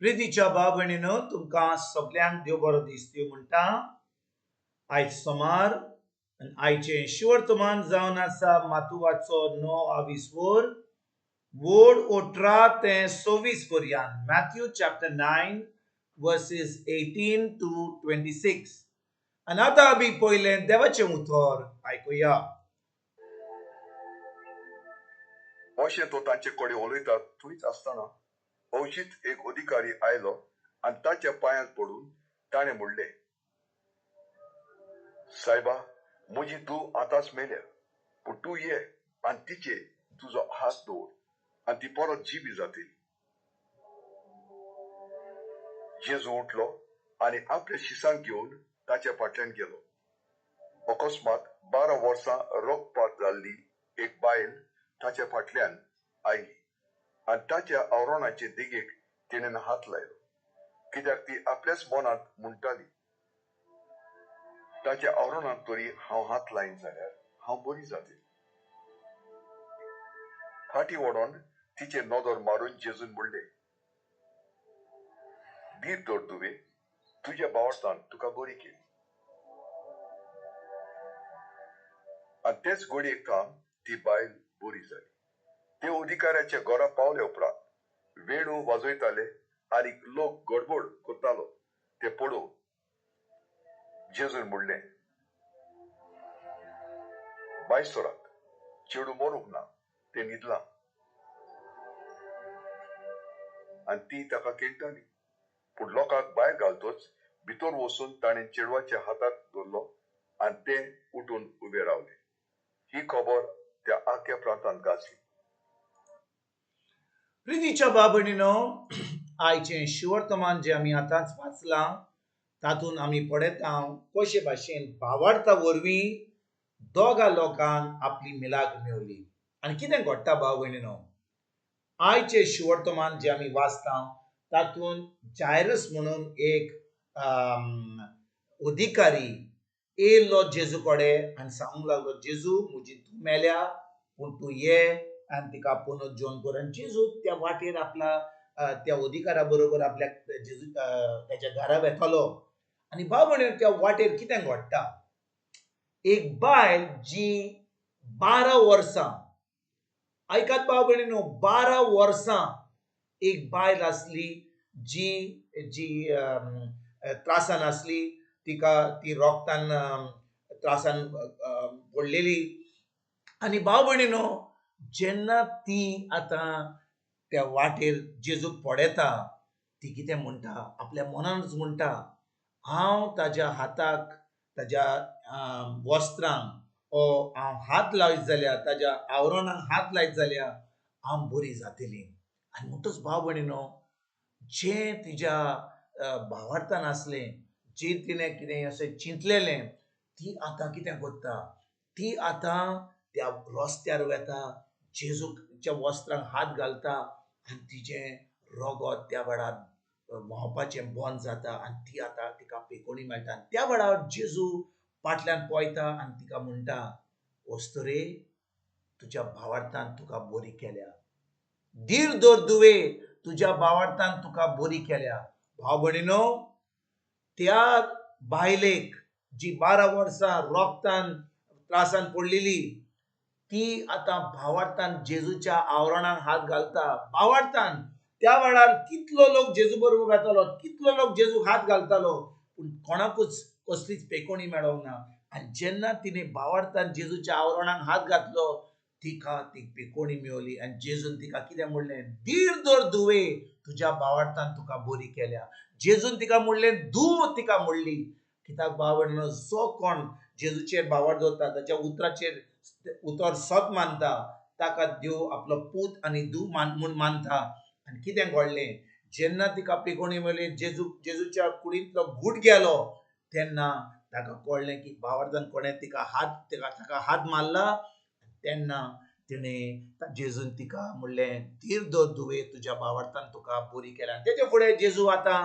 प्रितीच्या भाव भयणीनो, तुमकां सगल्यांक देव बरो दीस दिवं म्हणटा. आयज सोमार आनी आयचें शिवर्तमान जावन आसा मातुवाचो 9 वर वोड 18 ते 26 पर्यंत. Matthew chapter 9 verses 18 to 26. आनी आतां आमी पयलें देवाचें उतर आयकुया. अशें तो तांचे कडेन उलयता थंयच आसतना अवचीत एक अधिकारी आयलो आनी ताच्या पांयांत पडून ताणें म्हणलें, सायबा, म्हजी धूव आतांच मेल्या, पूण तूं ये आनी तिचे तुजो हात दवर आनी ती परत जिवी जातली. जेजू उठलो आनी आपल्या शिसांक घेवन ताच्या फाटल्यान गेलो. अकस्मात 12 वर्सां रक्तपात जाल्ली एक बायल ताच्या फाटल्यान आयली आनी ताच्या आवरणाचे देगेक तिणें हात लायलो, कित्याक ती आपल्याच मनांत म्हणटाली, ताच्या आवरणाक तरी हांव हात लायन जाल्यार हांव बरी जातली. फाटी वडोन तिचे नदर मारून जेजून म्हणलें, धीर धर धुवे, तुज्या भावार्थान तुका बरी केली. आनी तेच घडयेक थावन ती बायल बरी जाली. ते अधिकाऱ्याच्या घरा पावले उपरांत वेणू वाजयताले आनी लोक गडबड करतालो ते पळोवन जेजून म्हणलें, बाय सोरात, चेडूं मरूंक ना, तें न्हिदलां. आनी ती ताका खेळटाली. पूण लोकांक भायर घालतच भितर वचून ताणें चेडवाच्या हाताक धरलो आनी तें उठून उबें रावलें. ही खबर त्या आख्या प्रांतांत गाजली. प्रितीच्या भाव भयणीनो, आयचें शिवर्तमान जें आमी आतांच वाचलां तातूंत आमी पळयता कशे भाशेन भावार्था वरवीं दोगा लोकांक आपली मिलाग मेवली. आनी कितें घडटा भाव भयणीनो, आयचें शिवर्तमान जें आमी वाचता तातूंत जायरस म्हणून एक अधिकारी येयल्लो जेजू कडेन आनी सांगूंक लागलो, जेजू म्हजी तूं मेल्या, पूण तूं ये आनी तिका पुनर्जीवन जेवण कर. आनी जेजू त्या वाटेर आपल्या त्या अधिकारा बरोबर आपल्या जेजू ताच्या घरा वेतालो. आनी भाव भयणीनो, त्या वाटेर कितें घडटा, एक बायल जी 12 वर्सां, आयकात भाव भयणीनो, 12 वर्सां एक बायल आसली जी जी त्रासान आसली, तिका ती रोगतान त्रासान पडलेली. आनी भाव भयणीनो, जेन्ना ती आतां त्या वाटेर जेजूक पळयता, ती कितें म्हणटा, आपल्या मनानूच म्हणटा, हांव ताज्या हाताक, ताज्या वस्त्रांक ओ हांव हात लायत जाल्यार, ताज्या आवरणाक हात लायत जाल्यार हांव बरी जातली. आनी म्हणटच भाव भयणीनो, जें तिज्या भावार्थान आसलें, जें तिणें कितें अशें चिंतलेलें, ती आतां कितें करता, ती आतां त्या रस्त्यार वेता, जेजूच्या वस्त्रांक हात घालता आनी तिजें रगत त्या वेळार व्हांवपाचें बंद जाता आनी ती आतां तिका पेकोणी मेळटा. आनी त्या वेळार जेजू फाटल्यान पळयता आनी तिका म्हणटा, वस्तुरे, तुज्या भावार्थान तुका बरी केल्या. धीर धर धुवे, तुज्या भावार्थान तुका बरी केल्या. भाव भयणीनो, त्या बायलेक जी 12 वर्सां रोगतान त्रासान पडलेली, ती आतां भावार्थान जेजूच्या आवरणाक हात घालता. भावार्थान त्या वेळार कितलो लोक जेजू बरोबर वेतालो, कितलो लोक जेजूक हात घालतालो, पूण कोणाकूच कसलीच पेकोणी मेळोंक ना. आनी जेन्ना तिणें भावार्थान जेजूच्या आवरणाक हात घातलो, तिका ती पेकोणी मेवली. आनी जेजून तिका कितें म्हणलें, धीर धर धुवे, तुज्या भावार्थान तुका बरी केल्या. जेजून तिका म्हणलें, धूव तिका म्हणली. कित्याक भाव भयणीनो, जो कोण जेजूचेर भावार्थ दवरता, ताच्या उतराचेर उतर सत मानता, ताका देव आपलो पूत आनी धूव म्हूण मानता. आनी कितें घडलें, जेन्ना तिका पेकोणी मेळ्ळी, जेजूच्या कुडींतलो घूट गेलो, तेन्ना ताका कळ्ळें की भावार्थान कोणें तिका ताका हात मारला. तेन्ना तिणें जेजून तिका म्हणलें, धीर धर धुवे, तुज्या भावार्थान तुका बरी केल्या. तेजे फुडें जेजू आतां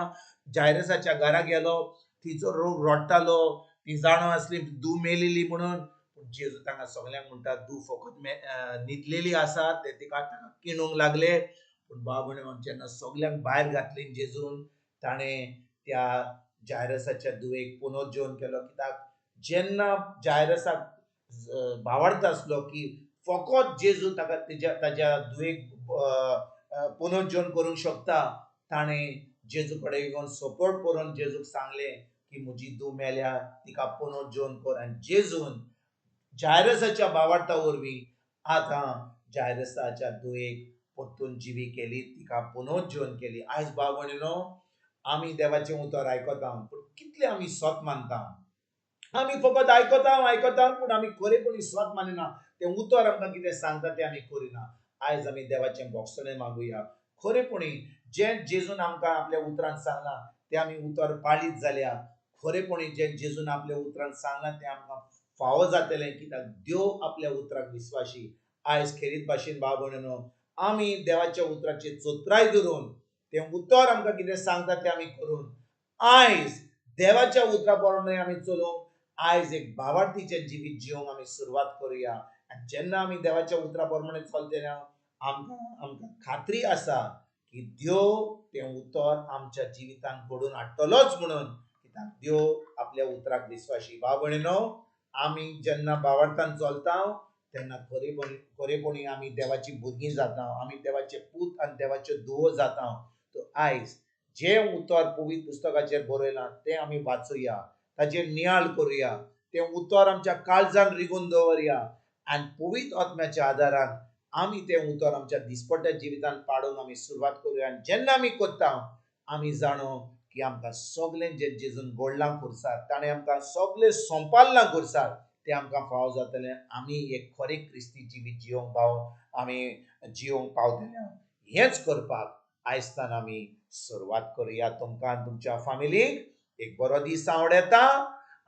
जायरसाच्या घरा गेलो. तिचो रोग रडटालो, ती जाणो आसली धूव मेलेली म्हणून. पूण जेजू तांकां सगल्यांक म्हणटा, धूव फकत न्हिदलेली आसा. ते तिका ताका किणूंक लागले. पूण भाव भयणीनो, जेन्ना सगल्यांक भायर घातली जेजून, ताणें त्या जायरसाच्या धुवेक पुनर्जीवन केलो. कित्याक जेन्ना जायरसाक भावार्थ आसलो की फकत जेजू ताका ताज्या धुवेक पुनर्जीवन करूंक शकता, ताणें जेजू कडेन येवन सपोर्ट करून जेजूक सांगलें की म्हजी धूव मेल्या, तिका पुनर्जीवन कर. आनी जेजून जायरसाच्या भावार्था वरवीं आतां जायरसाच्या धुवेक परतून जिवी केली, तिका पुनर्जीवन केली. आयज भाव भयणीनो, आमी देवाचें उतर आयकता, पूण कितले आमी सत मानता? आमी फकत आयकता आयकता, पूण आमी खरेपणी सत मानिना. तें उतर आमकां कितें सांगता तें आमी करिना. आयज आमी देवाचें भोगसणें मागुया. खरेपणी जें जेजून आमकां आपल्या उतरान सांगलां तें आमी उतर पाळीत जाल्यार, खरेपणी जें जेजून आपल्या उतरान सांगलां तें आमकां फावो जातलें, कित्याक देव आपल्या उतराक विस्वाशी. आयज खेरीत भाशेन भाव भयणीनो, आमी देवाच्या उतराचेर चतुराय धरून तें उतर आमकां कितें सांगता तें आमी करून आयज देवाच्या उतरा प्रमाणे आमी चलूंक, आयज एक भावार्थीचें जिवीत जिवंक आमी सुरवात करुया. आनी जेन्ना आमी देवाच्या उतरा प्रमाणे चलतले, आमकां खात्री आसा की देव तें उतर आमच्या जिवितांत घडोवन हाडटलोच म्हणून, कित्याक देव आपल्या उतराक विस्वाशी. भाव भयणीनो, आमी जेन्ना भावार्थान चलता तेन्ना खरेपणी आमी देवाची भुरगीं जाता, आमी देवाचे पूत आनी देवाच्यो धुवो जाता. तर आयज जें उतर पवित्र पुस्तकाचेर बरयलां तें आमी वाचुया, ताचेर नियाळ करुया, तें उतर आमच्या काळजान रिगून दवरया आनी पवित्र आत्म्याच्या आदारान आमी तें उतर आमच्या दिसपट्ट्या जिवितांत पाडूंक आमी सुरवात करुया. आनी जेन्ना आमी करता, आमी जाणो की आमकां सगळें जें जेजून घडलां खुर्सार, ताणें आमकां सगळें सोंपारलां खुर्सार, तें आमकां फावो जातलें. आमी एक खरें क्रिस्ती जिवीत जिवंक आमी जिवंक पावतले. हेंच करपाक आयजतान आमी सुरवात करुया. तुमकां तुमच्या फामिलीक एक बरो दीस आवडटा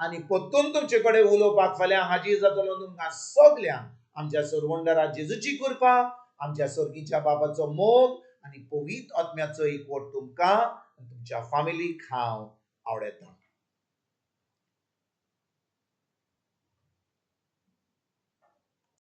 आनी परतून तुमचे कडेन उलोवपाक फाल्यां हाजीर जातलो. तुमकां सगल्यांक आमच्या सरवंडरा जेजूची कृपा, आमच्या सर्गीच्या बाबाचो मोग आनी पवित्र आत्म्याचो एकवट तुमकां तुमच्या फामिलीक हांव आवडटा.